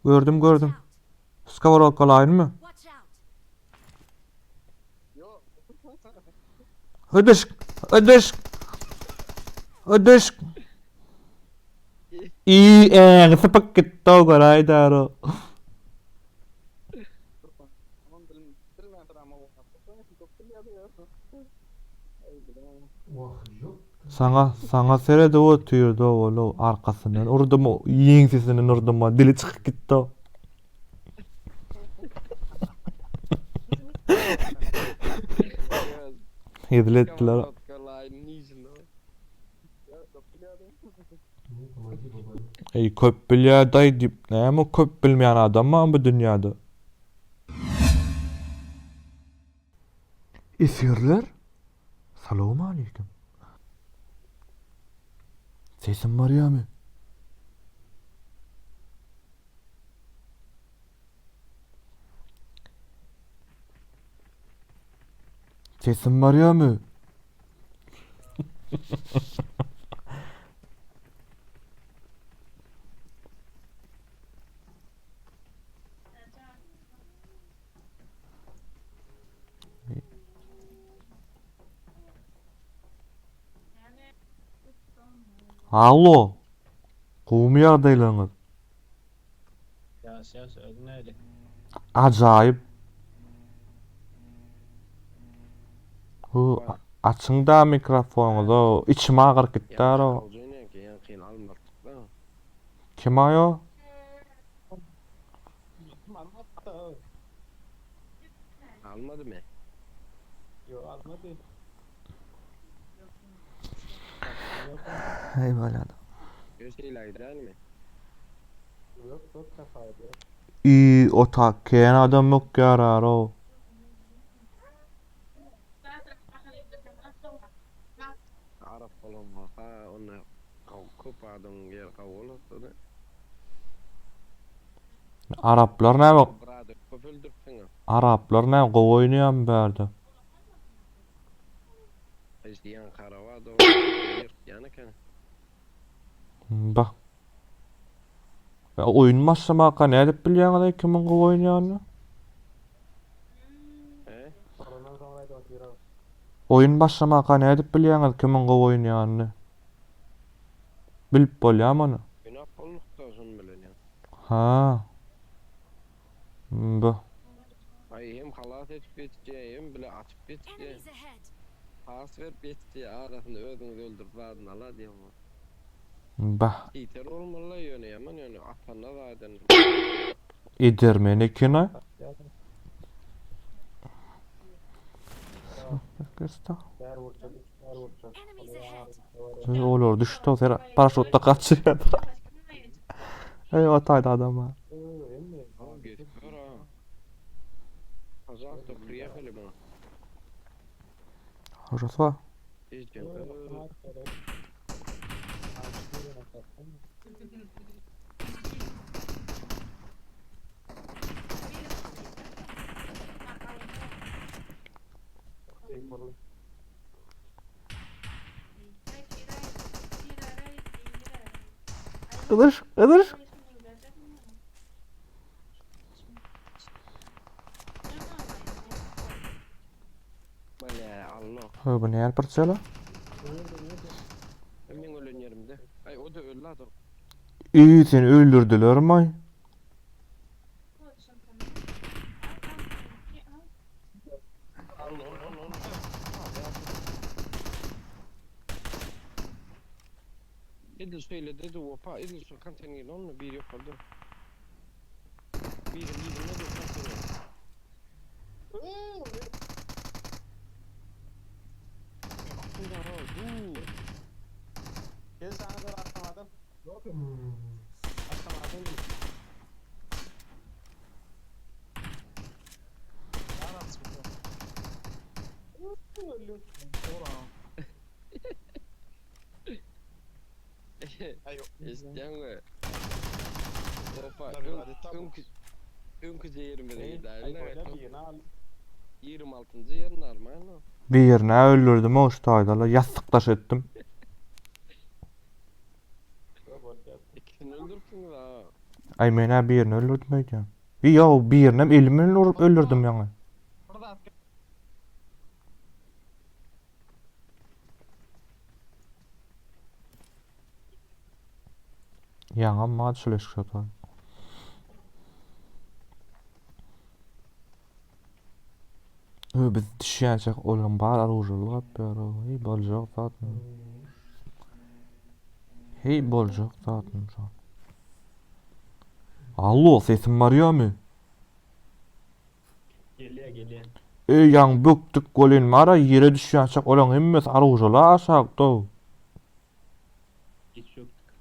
Gördüm gördüm. Skоворodkalaýynmy? Ödeşik! Ödeşik! Ödeşik! I äňi sypyk gitdi o göräýdäro. Saňa saňa seredip otyrdy ol arkasyndan urdum ýeňsesinden urdum dili çykyp gitdi. Hezil etdiler. Eý köp bilýärdaý diýip näme köp bilmeýän adam barmy bu dünýäde? Esgerler Salowmaleýkim. Sesim barýamy? Sesim barýamy? Allo. Gowumy ýagdaýlaryňyz? Ýaş ýaş özüň näli? Ajaýyp. Hu açyň da mikrofonyňyzy. Içim agyryp gitdi aro. Kim aýo? Almadymy? Ýok almady. Eý bolýada. Ýok şeýle aýdaýynmy? Ýok ýok tapawudy ýok. I otak kän adam bökýär aro. Arap bolan bolsa onda köp adamyň ýeri gawy bolardy-da. Araplar näme? Bir adam köp öldüripsiň-a. Araplar näme gowy oýnaýarmy bärde? Haýsy ýaňky araba-da ýyrtýan eken. Bah. Oýun başlamaka nädip bilýäňiz-aý kimiň gowy oýnaýanyny? He? Oýun başlamaka nädip bilýäňiz kimiň gowy oýnaýanyny? Bilip bolýamy ony? Oýnap bolduk-da şony bilen ýa. Ha. Bu. Aý hem halas edip ýetişýä hem bile atyp ýetişýä. Pas berip ýetişýä arasynda özüňizi öldürip zadyny ala diýen bor. Bah. Iter bolmalyla ýöne ýaman ýöne atanda zaten. Edermen ekeni. Olar düşdi o sera paraşutda gaçýar. Eý o taýda adam bar. Hojasy bar. Ydyş, ydyş. Ha, bu näl parçala? Men ölen ýerimde. Aý, o da öldi adam. Eý, seni öldürdilermi? Edil şeýle dedi Wepa edil şu konteýnerde onda biri ýokarda. Biri birinde dur konteýner. Dur. Gel sana dur atlamadan. Atlamadan git. Eşitýäňmi? Wepa öňki öňküje ýerimize gidäýeli. 26-njy ýer normalno. Birini öldürdim o şu taýda la ýassykdaş etdim. Aý men-ä birini öldürdim öýdýän. Ýok, birinem elim bilen urup öldürdim ýaňy. Bir zat Ýaňam bar şul eşik şo Ö biz düşýänçäk olaň bar orujyly gapýar o. Heý boljak zatmy? Heý boljak zatmy şo? Allo sesim barýamy? Gelýär gelýär. Öý ýaň bökdük welin bara ýere düşýänçäk olaň hemmesi orujyly aşakda. Hiç çökdük.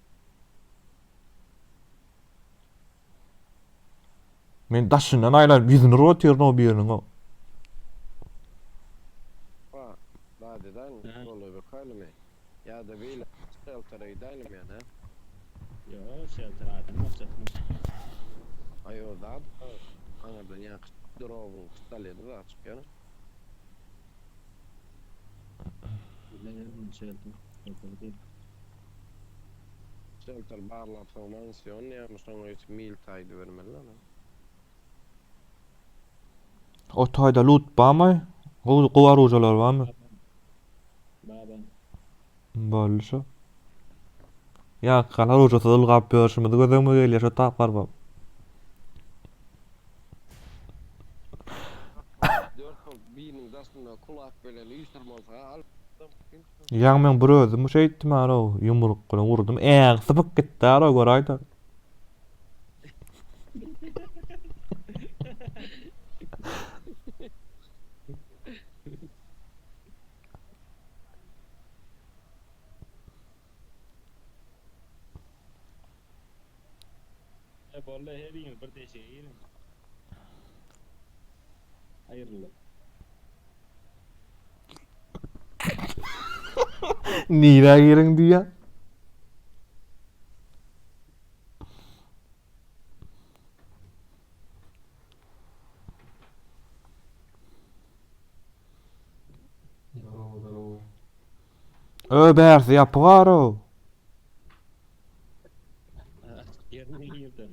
Men daşyndan aýlanyp ýüzüni urup otyryn o biriniň o. Pa, dadydan goly bökäýlimi? Ýa-da beýle sheltere gidäýlimi ýa-da? Ýok, shelter adam boljakmy? Aý o zat aňyrdan ýaňky drobyň pistoleti zat çykýar. Bilemedim shelter. Shelter diýip. Shelter barlap soň mansion ýa şoňa ýetip mil taýdy bermeli ana. O taýda loot barmy? Gowy gowy oružalar barmy? Baba. Boldy şo. Ýa galan oružasyz ylgap ýörşümiz göz öňüme gelýär şo tap barba. Dört bolup biriniň daşynda kulak bilen üýşürmolsa al. Ýaňy men bir özüm şeýtdim aro ýumruk bilen urdum äň sypyp gitdi aro göräýdä. E boldy heriňiz bir deşige giriň. Aýrylyp. Nirä giriň diýýä? Ö bärsi ýapyk arow. Açyk ýerine girdi.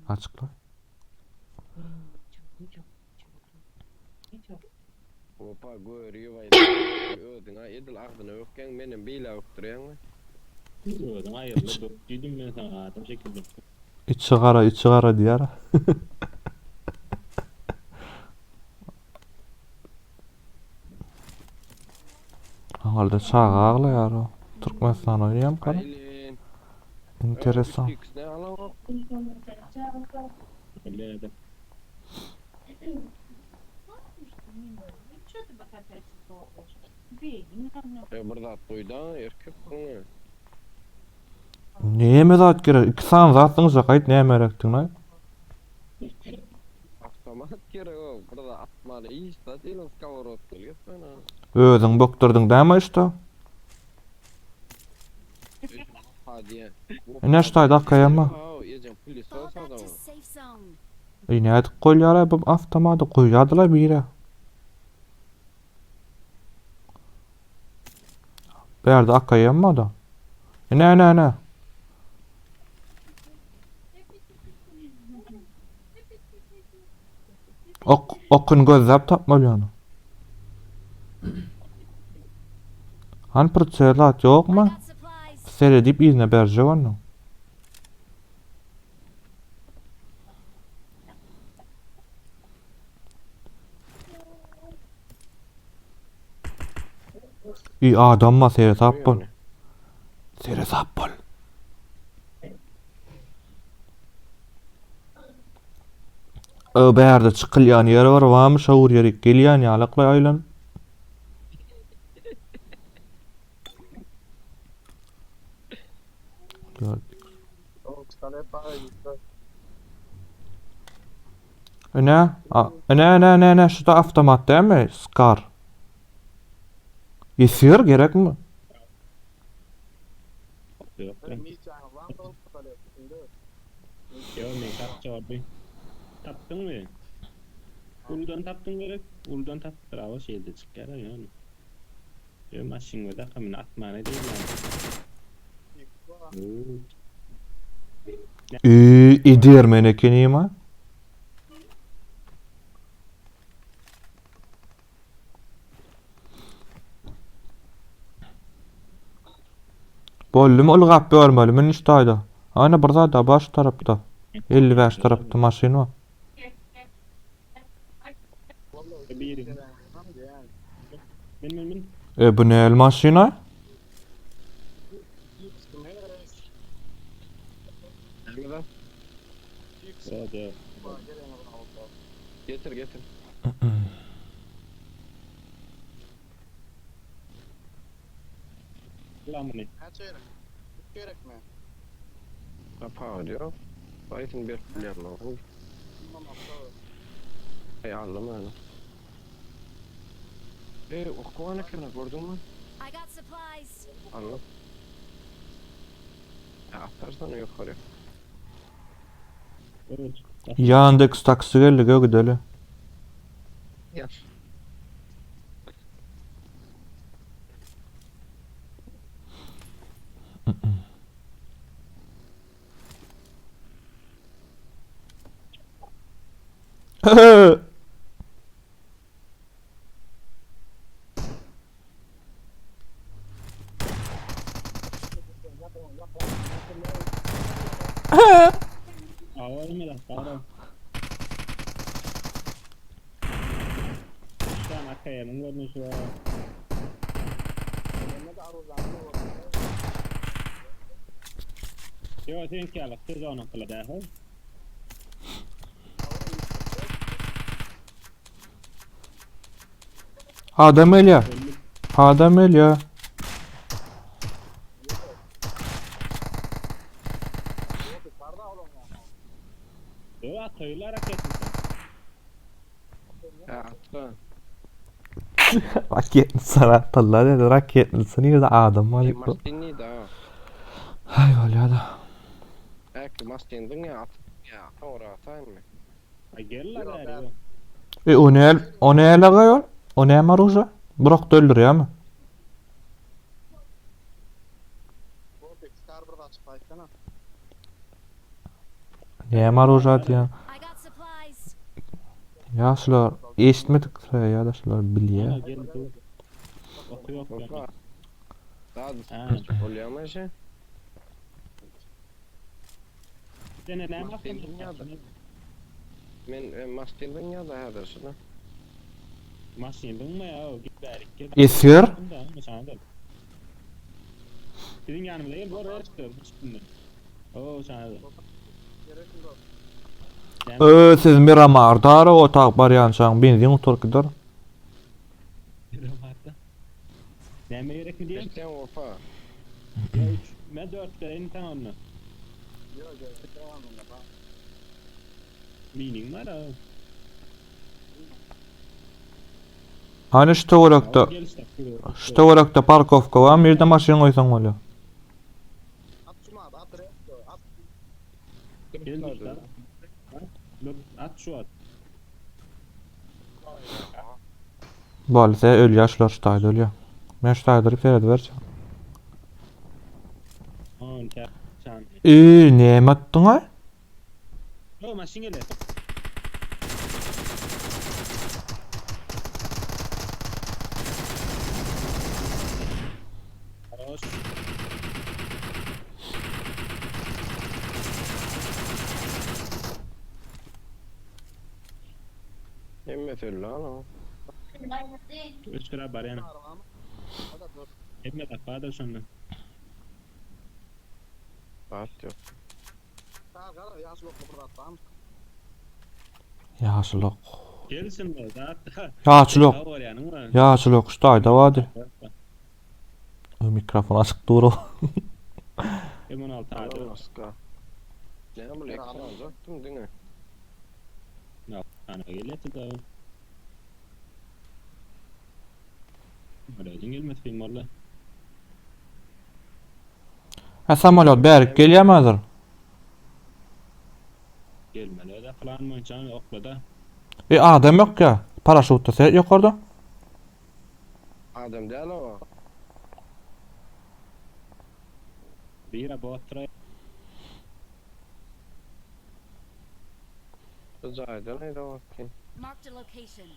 Açykla. Opa görýüp aý özüňä edil agzyna ökýäň menem beýle ökdürýäňmi? Özüň aýrylyp ök diýdim men saňa adam şekilli. Içi gara, içi gara diýer. Aňyrda çaga aglaýar o. Türkmenistan oýnaýam gara. Aýlin. Interesant. 3x ne alamok. Öyle E bir zat goýda erkek goňa. Näme zat gerek? Iki sany zat zyňjak aýt näme gerekdigini aýt. Avtomat gerek o. Bir zat atmaly iş zat elin skoworod gelip ana. Özüň bökdürdiň dämi işte? Ha diýen. Ine şu taýda akaýama. Ha, ejem pulisi Fall back olsa to safe zone. E nädip goýýar bu awtomaty goýýardylar bire. Bärde akaýam da. Ine ine ine. Ok okun gözläp tapmaly ýöne. Han pritsel zat I ýokmy? got supplies. Seredip yzyna berjek onu. I adamma seresap bol. Seresap bol. Ö bärde çykylýan ýeri bar, barmy şowur ýeri gelýän ýalakly aýlan. Ine, ine, ine, ine, ine, şu da avtomat dälmi? Scar. Esir gerekmi? Yok. Yok men tapçardy. Tapdyňmy? Uludan tapdyň gerek. Uludan tapdyr awa şeýde çykýar ýöne. Ýö maşyn we dakamyny atmana diýýär. Eee edermen ekenim-a. Boldumy ylgap ýörmeli men üç taýda. Ana bir zat bar şu tarapda. 55 tarapda maşyn bar. Biri. Min min min. E bu ne el maşyna? Nerede? Evet evet. Getir getir. Lan bunu. Näçe gerek? Gerek mi? Kapağı diyor. Baytın bir milyar oldu. Bundan atla. Ey aldım öyle. Ey okuğana kena gördün mü? I got supplies. Aldım. Ya atarsan yukarı. Evet. Yandex taksi geldi gö gideli. Gel. Ağlarım ya sağda. Şu an AKM'nin görünüşü var. Yo sen ki alık söz onun kılı da. Adam ölüyor. Adam ölüyor. Yo atıyorlar hareket Ya atla. Raket sana atarlar dedi. Raket nirde adam var. E, Martin'i da. Hay var da. Belki Martin'in ya at. Ya doğru atayım mı? Ay gel la bari. E o ne el o ne el agayol? O ne maruja? Bırak da öldürüyor mu? Bu star bir açıp aýtsana. Ne maruja diye. I got supplies. Ya şular eşitmedik ya da şular bilýär. Gel dur. Oku yok yani. Oka. Daha da Ha. oluyor ama şey. Sen ne Martin ya da. Men e, Martin'in ya da her şunu. Maşyn mı ya? Git bari. Gel. Esir. Sizin yanımda gel bu arada çıktı. Çıktım ben. Oo sana da. Gerek yok. Ö siz Miramar dara otag barýançaň benzin otur gider. Näme gerek mi diýen? İşte opa. Ya 3, men 4 bereýin sen onu. Yok gerek devamında bak. Mining var ha. Hani şu töwerekde Gel işte. şu töwerekde parkovka bar, bir de maşyn goýsaň bolýar. At şuma at resto at. Gel işte. At şu at. Bolsa ölýär şular şu taýda ölýär. Men şu taýda durup seredip berjek. On çan. Eee näme atdyň ay? Yo maşyn gele. Hoş. Hemme türlü ama. Üç kira bar yani. Arabam. O da dur. Hemme tapar da şondan. At yok. Sağ kal yaş yok burada tamam. Ýaşlyk. Gelsin de zaten. Ýaşlyk. Var yani. var. Ýaşlyk şu taýda bardy. Mikrofon açyk dur. M16 hadi. Başka. Ne bu ekran alacaktım değil mi? Ana geldi da. Aracın gelmedi film valla. Ha samolyot berip gelýärmi hazır? Gelmeli de falan boyunca okla da. E adam yok ya. Paraşutda seret yok orada. Adam değil o. Bir botra. Bu jaýdan aýda bakyn. Marked a location.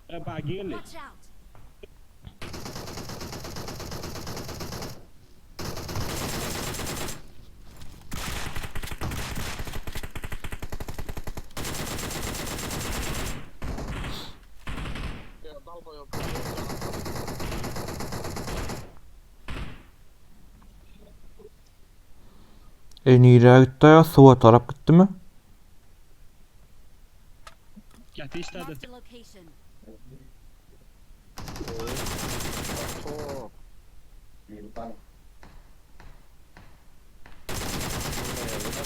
E bak geldi. Watch out. Ya dalga yok. E nirä gitdi ya? Suwa tarap gitdimi? Ýat işte Marked a location. Top.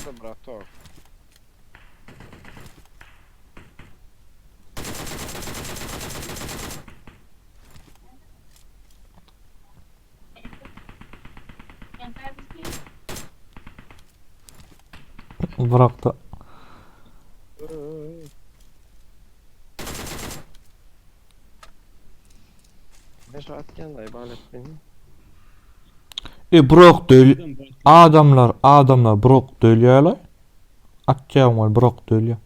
Burada bratok. Bıraktı. Ne şu atgan da ibalet beni. E brok döl adamlar adamlar brok dölýärler. Atýan wal brok dölýär.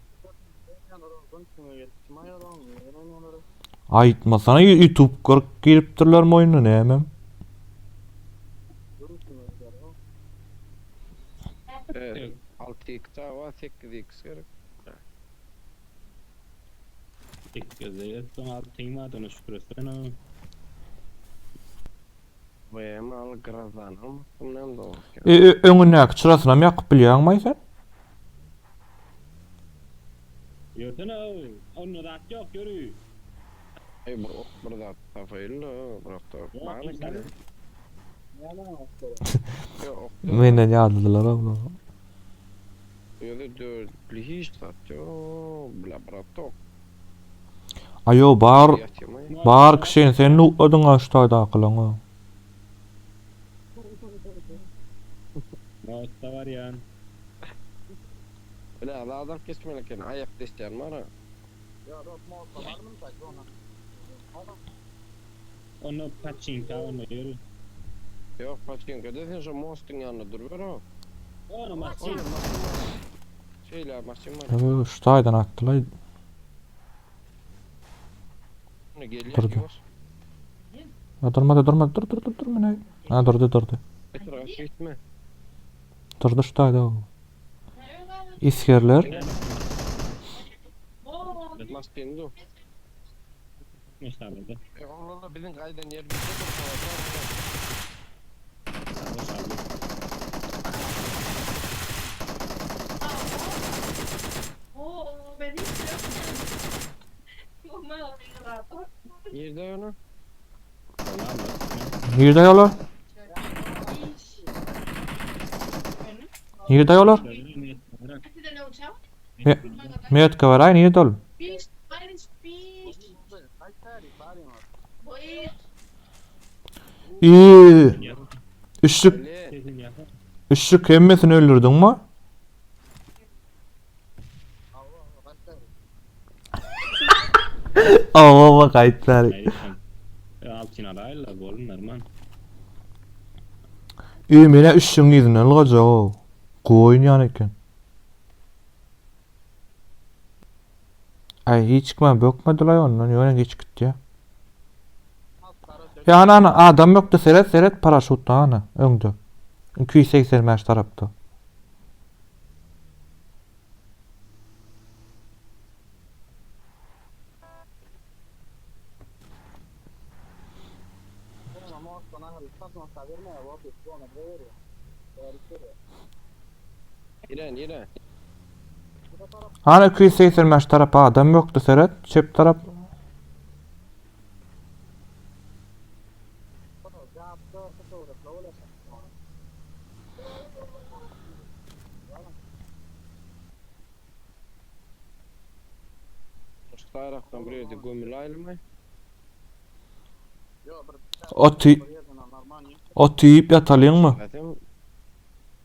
Aýtmasana YouTube görüp giripdirler oýuna näme? Evet. 6x var 8x gerek. Gözde son altın var onu şükür etsene. VM al grazdan almasam ne de olur. E, e öňündäki çyrasyny hem ýakyp bilýäňmi sen? Ýörsene onu da yok ýörü. Ey bir ok bir zat tapayın da bratok. Yok, Bana işte. gerek. Yok ok. Menden ýadydylar abla. Ýa-da dörtlü hiç zat yok. Bla bratok. Ayo bar Ýatýamay. bar kişini sen nukladyň ha şu taýdakylaňa. Notta var ya. Bile adam kesmeli eken ayak deşýän mara. Ya dört mosta var mı tak ona? Onu paçinka onu ýörü. Yok paçinka desen şu mostun ýanynda dur ber o. Onu maçin. Şeýle maşyn var. Yo, şu taýdan atdylar. Onu gelýär. Durdy. Ýuwaş. Ya durmady durmady dur dur dur dur mene. Ha durdy durdy. Getir gaç gitme. Durdy şu taýda. o. Isgerler. Maşyn dur. Meşalede. E oğlum bizim kaydan yer bize dur. Boşaldı. Oo, ben hiç yok. Nerede onu? Nirde ýolar? Nirde ýolar? Metka var ay nirde ol? İyi. Üçlük Ali. üçlük hemmesini öldürdün mü? Awa bak aýtlar. Altyn arayla bolun narman. İyi mene üçlüğün ýüzünden ylgajak o. Gowy oýnaýan eken. Ay hiç kime bökmediler ondan ýöne geç gitdi ya. Ya ana ana adam ýokdy seret seret paraşutda ana öňde. 285 tarapda. İren İren. Ana 285 tarapa adam ýokdy seret çep tarap. Şu taraftan buraya da gömül ayrılmay. Oty otyp ýatalyň mı? Zaten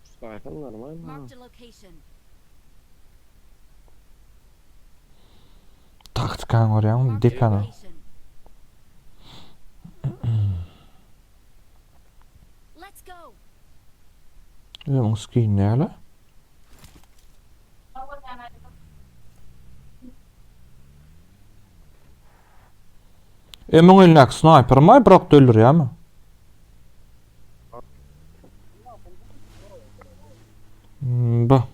şu taraftan normal mi? Marked a location. Taktikan görýäňmi? Marked a Depana. location. Let's go. Öň skin näle? E muň elindäki snaýper maý birak öldürýärmi? Ba.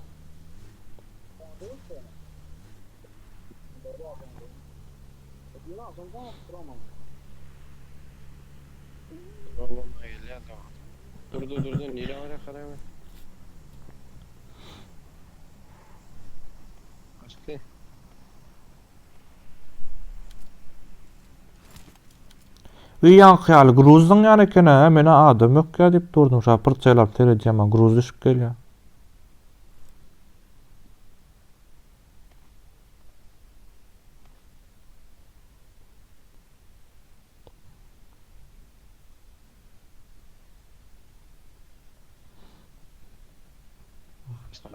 Ogluma gelýär da. Durdy durdy nire barýar garaýma. Açdy. Öý ýaňky ýaly gruz zyňýan eken-ä, men-ä adam ýok ýa diýip durdum, şa pyrçaýlap seredýän, maňa gruz düşüp gelýär.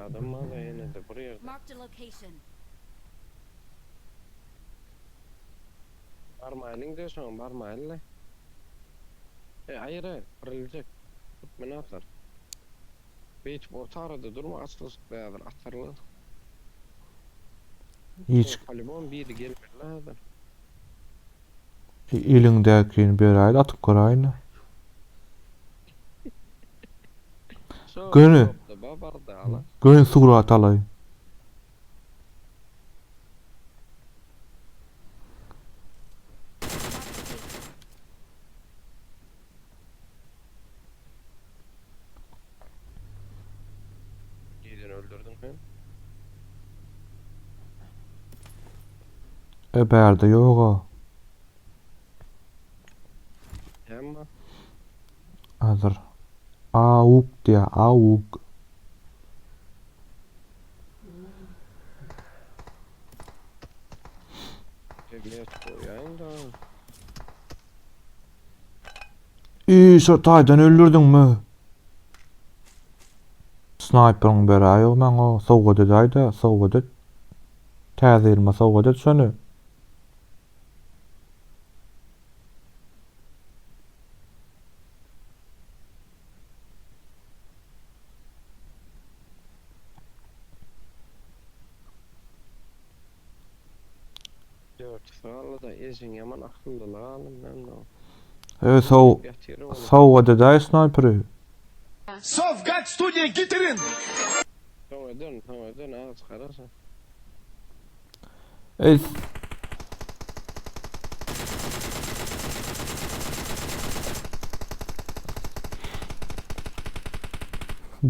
Adam bar-da ýene-de bir ýerde. Marked a location. Barmaýlyň diýýär şoňa barmaýly. E aýyr aýyr piriljek. Türkmen atar. Beýtip orta arada durma açylyşykda häzir atarlar. Hiç Polibom biri gelmeli häzir. Eliňdäkini beräýde atyp göräýin. Göni. Göni surat alaýyn. Nirden öldürdüň sen? E bärde ýoga. Hemma. Hazır. Auk diýä, auk. Mert goýaýyn da. Iý, şo taýdan öldürdiňmi? Snaýperiň beräýow maňa, sowgat edäýdä, sowgat et. Täze ýylyma sowgat et şony. Dörtüsi galdy-da, ejeň ýaman akyllylygy alym näme o. Eý sow sowgat edäý snaýperi. Sowgat studiýa getirin. Soň ederin, soň ederin, az garaşyň. Eý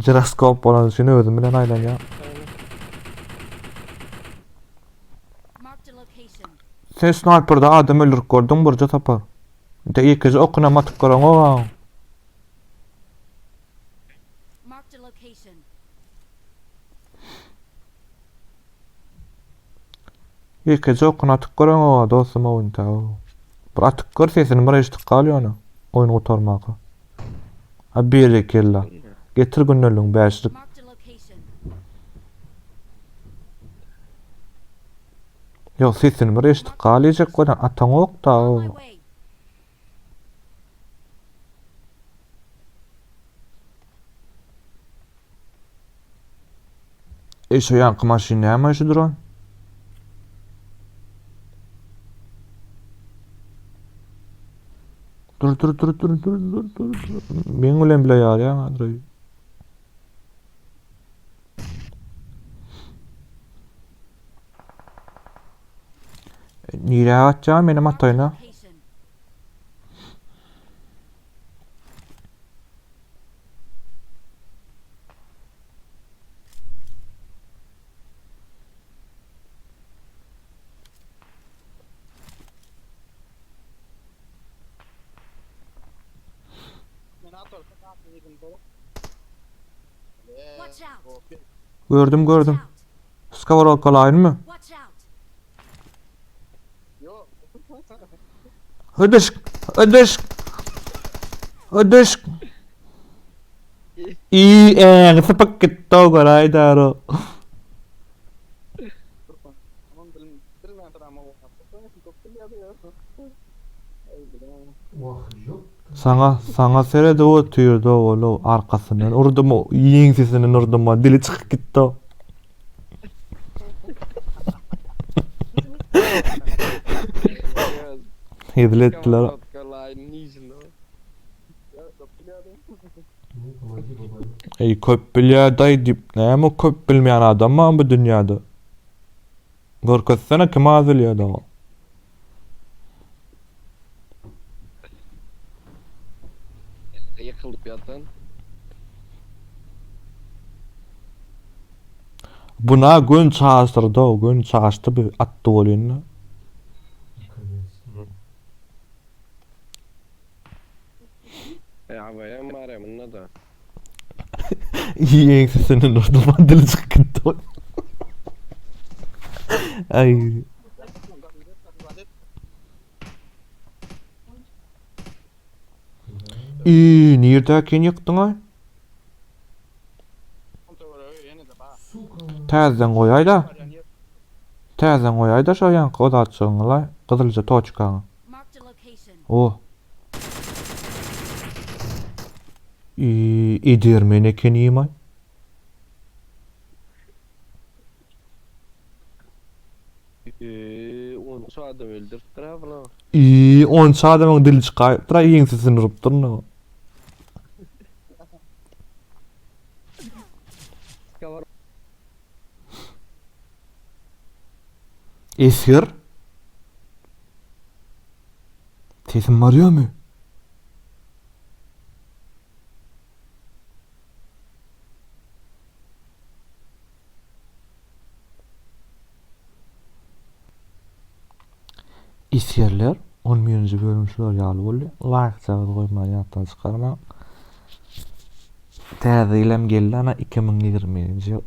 Jiroskop bolany üçin özüm bilen aýlanýar. Sen snaýperde adam öldürip gördüň birje sapar. Indi ýekeje okunam atyp göreňok-a. Ýekeje okun atyp göreňok-a dostum oýunda. Bir atyp gör sesini bir eşidip gal ýöne oýun gutarmaka. Ha berekella. Getir gündeligiň bäşlik. Ýok sesini bir eşidip galyjak bolýan ataňok da. Eý şo ýanky maşyn näme şu duran? Dur dur dur dur dur dur dur. Meň bilen bile ýarýaň hazir. Nirä gaçýaň menem ataýyn-a. Gördüm gördüm. Skoworodkalaýynmy? Hödüşk! Hödüşk! Hödüşk! İyi eňi sypyk gitdi o göräýdäro. Saňa, saňa seredip otyrdy ol-ow, arkasyndan urdum, ýeňsesinden urdum, dili çykyp gitdi. Hezil etdiler. Eý köp bilýär daý diýip, näme köp bilmeýän adam barmy bu dünýäde? Görkezsene kim az bilýär dagy. Ýykylyp ýatan. Buna gün çaşdyrdy, gün çaşdy bir atdy bolýan. E AVM bar ya bunda da. Ýeňsesinden urdum, dili çykyp gitdi. Ay. Iii, nirdäkini ýykdyň-aý? Täzeden goýaý-da. Täzeden goýaý-da şo ýaňky o zatjygyňy-laý, gyzylja toçkaňy. O. Iii, edermen ekenim-aý. Eee, onça adam öldüripdir ha bular. Iii, onça adamyň dili çykaýypdyr-a, ýeňsesini urupdyr indi. Esger? Sesim barýarmy? Esgerler on birinji bölüm şular ýaly boldy. Laýkjagaz goýmagy ýatdan çykarmaň. Täze ýyl hem geldi ana 2020-nji ýyl.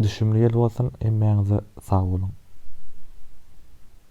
Düşümli ýyl bolsun. Hemmäňize sag boluň.